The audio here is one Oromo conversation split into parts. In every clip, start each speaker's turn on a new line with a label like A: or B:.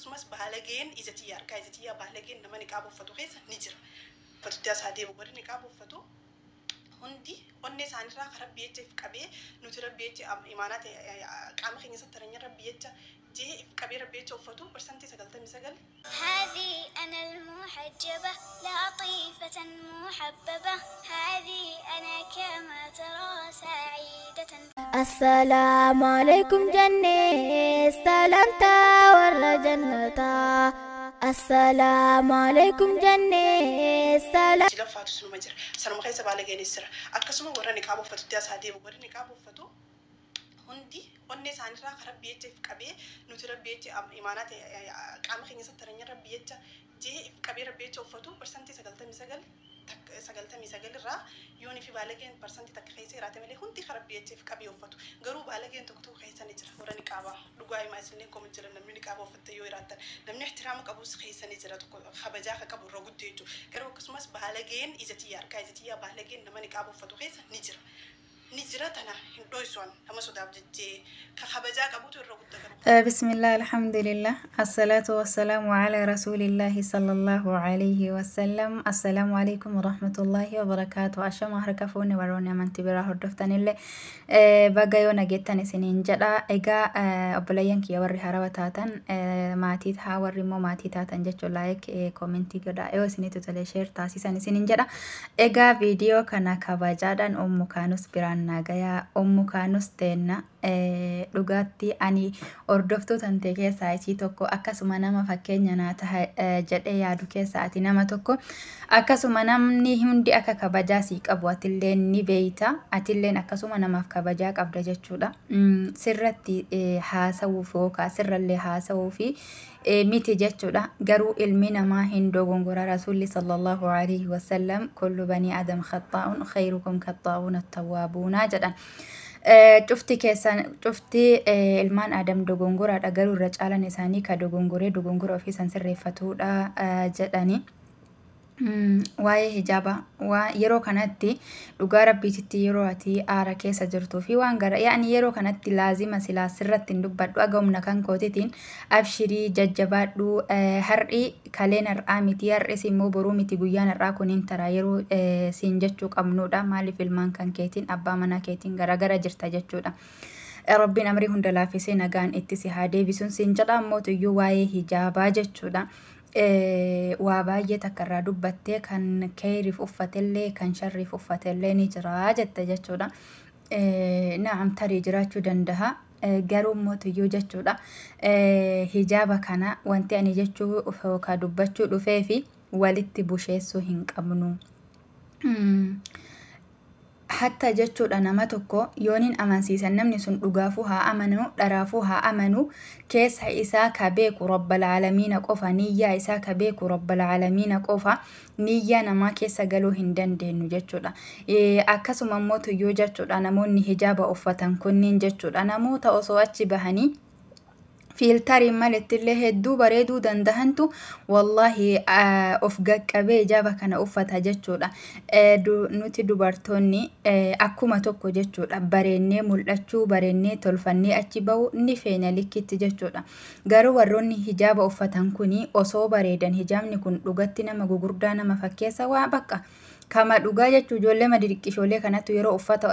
A: Akkasumas baalageen ija tiyya argaa ija tiyyaa baalageen nama niqaaba uffatu keessa ni jira. Uffatutti as haa deebi'u warri niqaaba uffatu hundi onnee isaaniirraa kan Rabbi jecha if qabee nuti Rabbi jecha imaanaa ta'e qaama keenya sattaranya Rabbi jecha jee if qabee Rabbi jecha uffatu 99%.
B: هذه أنا المحجبة لطيفة محببة هذه أنا كما ترى سعيدة.
C: Assalaamu alaikum jennee salamtaa warra jannataa. Assalaamu alaikum jennee salam.
A: Jilaffaatu sunuma jira. Sanuma keessa baalageenis jira. Akkasuma warra niqaaba uffatutti as haa deebi'u warri niqaaba uffatu hundi onnee isaaniirraa kan Rabbi jecha if qabee nuti Rabbi jecha imaanaa ta'e qaama keenya sattaranya Rabbi jecha jee if qabee Rabbi jecha uffatu 99% 99 irraa yoonii fi baalageen 1% keessa jiraate malee hundi kan Rabbi jecha if qabee uffatu. Garuu baalageen tokko tokko keessa ni jira warra niqaabaa. Dhugaa himaa isinillee koma jira namni niqaaba uffatte yoo jiraattan namni ihtiraama qabus keessa ni jira tokko kabajaa ka qabu irra guddoo jechuudha. Garuu akkasumas baalageen ija tiyya argaa ija tiyyaa baalageen nama niqaaba uffatu keessa ni jira. Ni jira tana hin dhoysuan nama sodaaf jechee ka kabajaa qabutu irra guddaa garuu.
D: بسم الله، الحمد لله، الصلاة والسلام على رسول الله صلى الله عليه وسلم. السلام عليكم ورحمة الله وبركاته. Ashama harka fuuni warroonni amantii biraa hordoftanillee, baga yoo nageettan isiniin jedha. Egaa obboleeyyan kiyya warri harawa taatan maatii haa, warri immoo maatii taatan jechuun like, comment godha, yoo isinitti tole share taasisan isiniin jedha. Egaa viidiyoo kana kabajaadhaan Ummu Kaanus biraan naagayaa. Ummu Kaanus teenna, dhugaatti ani hordoftuu tante keessaa isii tokko, akkasuma nama fakkeenya naa taha jedhee yaadu keessaa ati nama tokko. Akkasuma namni hundi akka kabajaa sii qabu atilleen ni beeyta, atilleen akkasuma namaaf kabajaa qabda jechuudha. Sirratti haasawuuf yookaan sirrallee haasawuu fi miti jechuudha. Garuu ilmi namaa hin dogongora. Rasuulli sallallahu alaihi wasallam "كل بني آدم خطاء، خيركم خطاؤون التوابون" jedhan. Cufti keessan, cufti ilmaan Adam dogongoraadha, garuu irra caalan isaanii ka dogongoree dogongora ofii san sirreeffatudha jedhani. Waa'ee hijaaba yeroo kanatti dhugaa Rabbiititti yeroo ati aara keessa jirtuu fi waan gara yaa'ni yeroo kanatti laazima silaa sirratti hin dubbadhu. Aga humna kan kootitiin abshirii, jajjabaadhu. Har'i kaleen har'aa miti, har'is immoo boruu miti, guyyaan har'aa kun hin tara yeroo siin jechuu qabnudha. Maaliif ilmaan kan keetiin, abbaa manaa keetiin garagara jirta jechuudha. Rabbiin amrii hunda laaffisee nagaan itti si haa deebisuun siin jedha. Ammootuyyuu waa'ee hijaabaa jechuudha. Waa baay'ee takka irraa dubbattee, kan keeriif uffatellee kan sharriif uffatellee ni jira jette jechuudha. Naam, tarii jiraachuu danda'a. Garuu mootuyyuu jechuudha. Hijaaba kana wanti ani jechuu yookaan dubbachuu dhufee fi walitti busheessuu hin qabnu. Hatta jechuudha nama tokko yooniin amansiisan, namni sun dhugaafuu haa amanu, dharaafuu haa amanu, keessa isaa ka beeku Rabbal Aalamiina qofa, niyyaa isaa ka beeku Rabbal Aalamiina qofa. Niyyaa namaa keessa galuu hin dandeenyu jechuudha. Akkasuma immoo tuyyuu jechuudha namoonni hijaaba uffatan kunniin jechuudha namoota osoo achi bahanii filteriin malittillee hedduu bareeduu dandahantu wallaahi of gaqqabee hijaaba kana uffata jechuudha. Nuti dubartoonni akkuma tokko jechuudha bareennee mul'achuu, bareennee tolfannee achi bahu ni feena likkitti jechuudha. Garuu warroonni hijaaba uffatan kuni osoo bareedan, hijaabni kun dhugatti nama gugurdaa nama fakkeessa waa bakka. Kama dhugaa jechuun ijoollee madidiqqishoolee kanattu yeroo uffata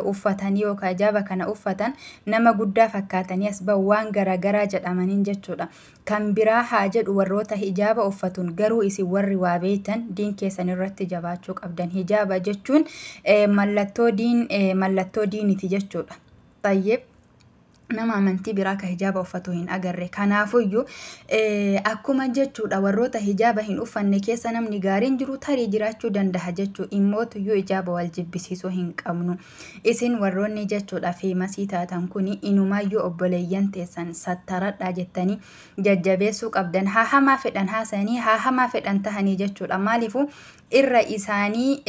D: uffatanii yookaan hijaaba kana uffatan nama guddaa fakkaatanii as bahu, waan garaagaraa jedhamaniin jechuudha. Kan biraa haa jedhu warroota hijaaba uffatuun, garuu isin warri waa beektan diin keessan irratti jabaachuu qabdan. Hijaaba jechuun mallattoo diin, mallattoo diiniti jechuudha. Xayyeeb, nama amantii biraa ka hijaaba uffatu hin agarre. Kanaafuyyuu akkuma jechuudha warroota hijaaba hin uffanne keessa namni gaariin jiru tarii jiraachuu danda'a jechuu. Immootuyyuu hijaaba wal jibbisiisuu hin qabnu. Isin warroonni jechuudha famous taatan kuni inumaayyuu obboleeyyan teessan sattaradhaa jettanii jajjabeessuu qabdan. Haa hamaa fedhan haasanii, haa hamaa fedhan tahanii jechuudha. Maaliifuu irra isaanii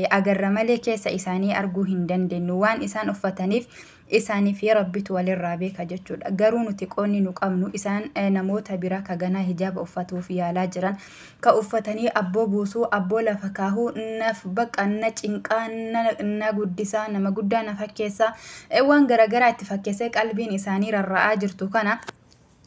D: agarra malee keessa isaanii arguu hin dandeenyu. Waan isaan uffataniif isaanii fi Rabbitu walirraa beeka jechuudha. Garuu nuti qoonni nu qabnu isaan namoota biraa ka ganaa hijaaba uffatuuf yaalaa jiran, ka uffatanii abboo buusuu, abboo lafa kaahuu, naf baqa na cinqaa, na guddisaa, nama guddaa na fakkeessaa, waan garaagaraa itti fakkeessee qalbiin isaanii rarra'aa jirtu kana.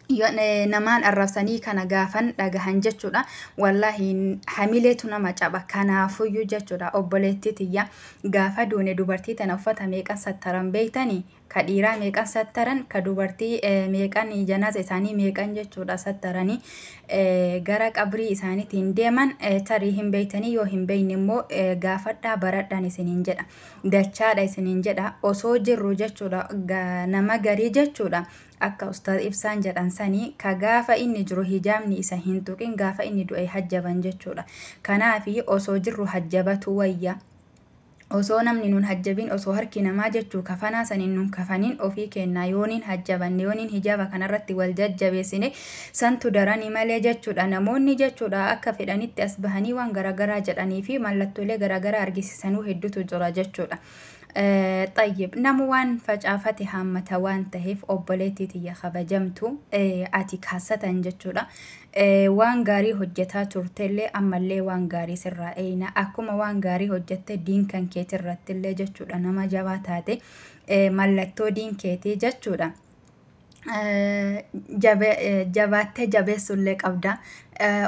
D: Namaan arrabsanii kana gaafan dhagahan jechuudha. Wallaahi hamileetu nama caba. Kanaafuyyuu jechuudha, obboleettii tiyya, gaafa duune dubartii tana uffata meeqan sattaran beeytanii? Ka dhiiraa meeqan sattaran, ka dubartii meeqan, janaaza isaanii meeqan jechuudha sattaranii gara qabrii isaaniitiin deeman? Tarii hin beeytanii, yoo hin beeyne immoo gaafadhaa, baradhaan isiniin jedha, dachaadha isiniin jedha. Osoo jirru jechuudha, nama garii jechuudha, akka Ustaaz Ibsaan jedhan sanii, ka gaafa inni jiru hijaabni isa hin tuqin, gaafa inni du'e hajjaban jechuudha. Kanaafi osoo jirru hajjabatu wayya. Osoo namni nun hajjabin, osoo harki namaa jechuu kafanaa saniin nun kafanin, ofii kennaa yooniin hajjabanne, yooniin hijaaba kanarratti wal jajjabeessine, santu darani malee jechuudha. Namoonni jechuudha akka fedhanitti as bahanii waan garaagaraa jedhanii fi mallattoolee garaagaraa argisiisanuu hedduutu jira jechuudha. Xayyib, nama waan facaafate haammata waan ta'eef, obboleettii tiyya kabajamtu, ati kaasatan jechuudha. Waan gaarii hojjetaa turtellee ammallee waan gaarii sirraa eeyna. Akkuma waan gaarii hojjette, diin kan keetirrattillee jechuudha nama jabaa taate, mallattoo diin keetii jechuudha. Jabaattee jabeessullee qabda.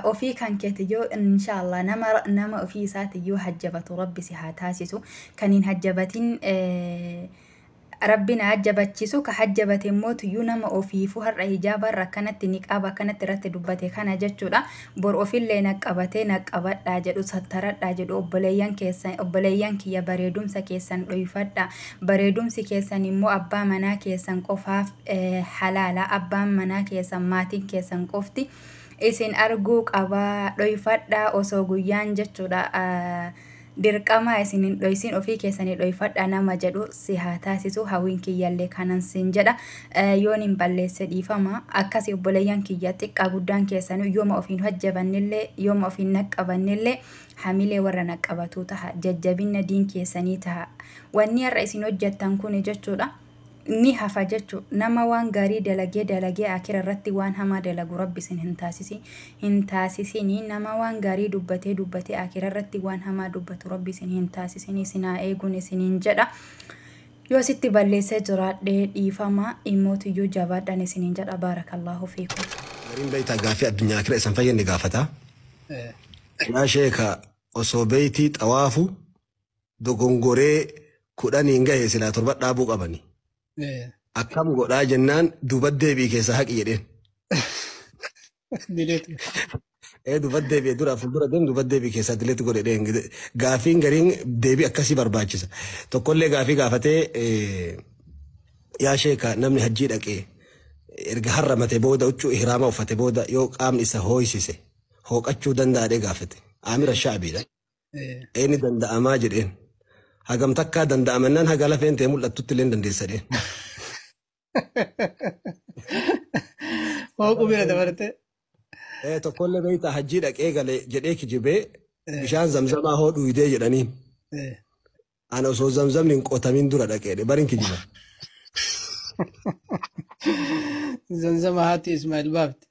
D: Ofii kan keetiyyuu inshaallah nama ofii isaatiyyuu hajjabatu Rabbi si haa taasisu. Kan hin hajjabatin Rabbi na hajjabachiisu. Ka hajjabate immoo tuyyuu nama ofiifuu har'a hijaaba irra akkanatti, niqaaba akkanatti irratti dubbate kana jechuudha. Bor ofillee naqqabatee naqqabadhaa jedhu, sattaradhaa jedhu. Obboleeyyan keessan, obboleeyyan kiyya, bareedumsa keessan dhoyfadha. Bareedumsi keessan immoo abbaa manaa keessan qofaaf halaala. Abbaan manaa keessan, maatiin keessan qofti isin arguu qabaa, dhoyfadhaa. Osoo guyyaan jechuudha dirqama isin hin dhoysin, ofii keessanii dhoyfadha nama jedhu si haa taasisu. Hawwiin kiyyallee kanan sin jedha. Yoon hin balleesse dhiifama. Akkasi obboleeyyan kiyya, xiqqaa guddaan keessanuu yooma ofiin hojjabannillee, yooma ofiin naqqabannillee, hamilee warra naqqabatuu taha, jajjabina diin keessanii taha. Wanni har'a isin hojjettan kun jechuudha ni hafa jechu. Nama waan gaarii dalagee dalagee akira irratti waan hamaa dalagu Rabbi isin hin taasisi, hin taasisini. Nama waan gaarii dubbatee dubbatee akira irratti waan hamaa dubbatu Rabbi isin hin taasisini, isin haa eeguun isiniin jedha. Yoo sitti balleessee jiraadhee dhiifama. Immootiyyuu jabaadhaan isiniin jedha. Baarakallaahu fiikum.
E: Gariin beektaa gaaffii addunyaa akira isan fayyadne gaafata. Yaa sheeka, osoo beeytii xawaafu dogongoree 10n gahe, silaa 7 dhaabuu qabani. Akkam godhaa jennaan, duuba deebii keessa haqi jedheen.
F: Dileetu.
E: Ee, duuba deebi'e, dura fuuldura deemu, duuba deebii keessaa dileetu godhe jedheen. Gaaffiin gariin deebii akkasii barbaachisa. Tokkollee gaaffii gaafatee, yaa sheeka, namni hajjii dhaqee erga harramate booda, huccuu ihraama uffate booda, yoo qaamni isa hooysise hooqachuu danda'adhee gaafate. Aamira Shaabiidha. Inni danda'amaa jedheen. Hagam takkaa danda'amannaan, haga lafeen ta'e mul'attutti illee dandeessa jedheen.
F: Hooquu bira dabarte.
E: Tokkollee beektaa hajjii dhaqee gale jedhee kijibee, bishaan zamzamaa hoo dhuydee jedhaniin. Ana osoo zamzamni hin qotamin dura dhaqee barin kijiba.
F: Zamzama haati Ismaa'il baafte.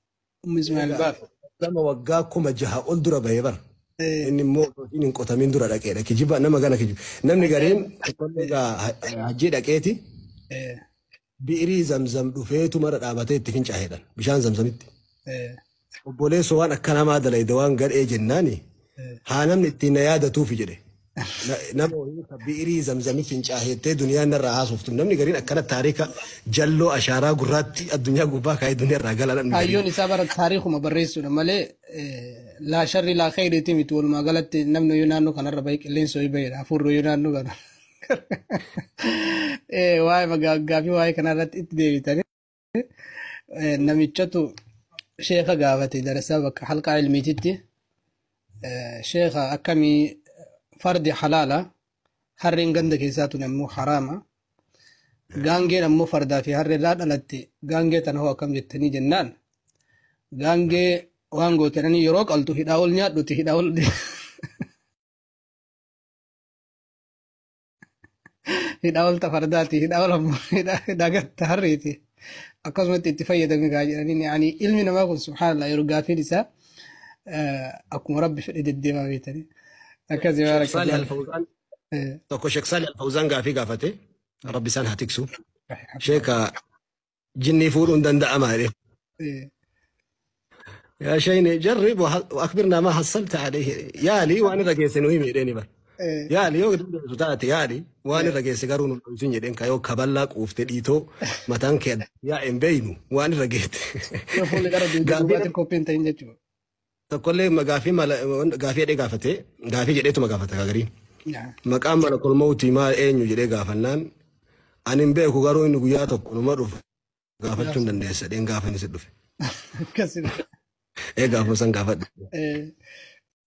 F: Ummi Ismaa'il baafte.
E: Nama waggaa 6000 ol dura bahee bara. Inni immoo osoo hin qotamin dura dhaqeedha. Kijiba nama gana kijiba. Namni gariin tokkollee hajjii dhaqeeti bi'irii zamzam dhufeetu mara dhaabatee itti fincaa'eedhaan bishaan zamzamitti. Obboleessoo, waan akka namaa dalayde waan gadhee jennaani, haa namni ittiin na yaadatuufi jedhe. Nama wayii ka bi'irii zamzamii fincaa'eettee duniyaan narraa haasoftu. Namni gariin akkana taarika jalloo ashaaraa gurraatti addunyaa gubbaa kaa'ee duniyaa irraa gala namni gariin.
F: Kaayyoon isaa bara taariikuma barreessuudha malee laa sharri laa khayriiti miti. Walumaa galatti namni yoo naannoo kanarra bahe, qilleensa wayii bahedha, hafuurri yoo naannoo kana. Waa'ee gaaffii waa'ee kanarratti itti deebitanii, namichatu sheeka gaafate darasaa bakka halqaa ilmiititti. Sheeka, akkamii fardi halaala, harreen ganda keessaa tun ammoo haraama, gaangeen ammoo fardaa fi harreerraa dhalatte, gaangee tana hoo akkam jettanii jennaan, gaangee waan gootananii yeroo qaltu hidhaa ol nyaadhuti, hidhaa ol hidhaa ol ta fardaati, hidhaa ol ammoo hidhaa gatta harreeti, akkasumatti itti fayyadame gaa jedhanii. Yani ilmi namaa kun subhaanallah, yeroo gaafiin isaa akkuma Rabbi fedhe deddeemaa beetanii akkasii.
E: Sheekh Saalih Al-Fawzaan tokko, Sheekh Saalih Al-Fawzaan gaafii gaafate, Rabbi isaan haa tiksu. Sheeka, jinnii fuudhuun danda'amaa jedhe. Yaa shayne jarrib وأخبرنا ما حصلت عليه yaali waan irra geesse nu himi jedheeni bar. Yaali yoo dandeessu taate yaali waan irra geesse garuu nu dho'isin jedheen ka yoo kaballaa quufte dhiitoo mataan kee yaa hin beeynu waan irra geette.
F: Yoo fuulli gara
E: Gaafii
F: duubaatiin qophiin ta'in jechuudha.
E: Tokkollee gaafii gaafii jedhee gaafate gaafii jedheetuma gaafata gariin. Maqaan malakul mawtii maal eenyu jedhee gaafannaan ani hin beeku garuu inni guyyaa tokko numa dhufa gaafachuu hin dandeessa jedheen gaafa inni si dhufe.
F: Akkasuma.
E: Ee gaafuma san gaafadhe.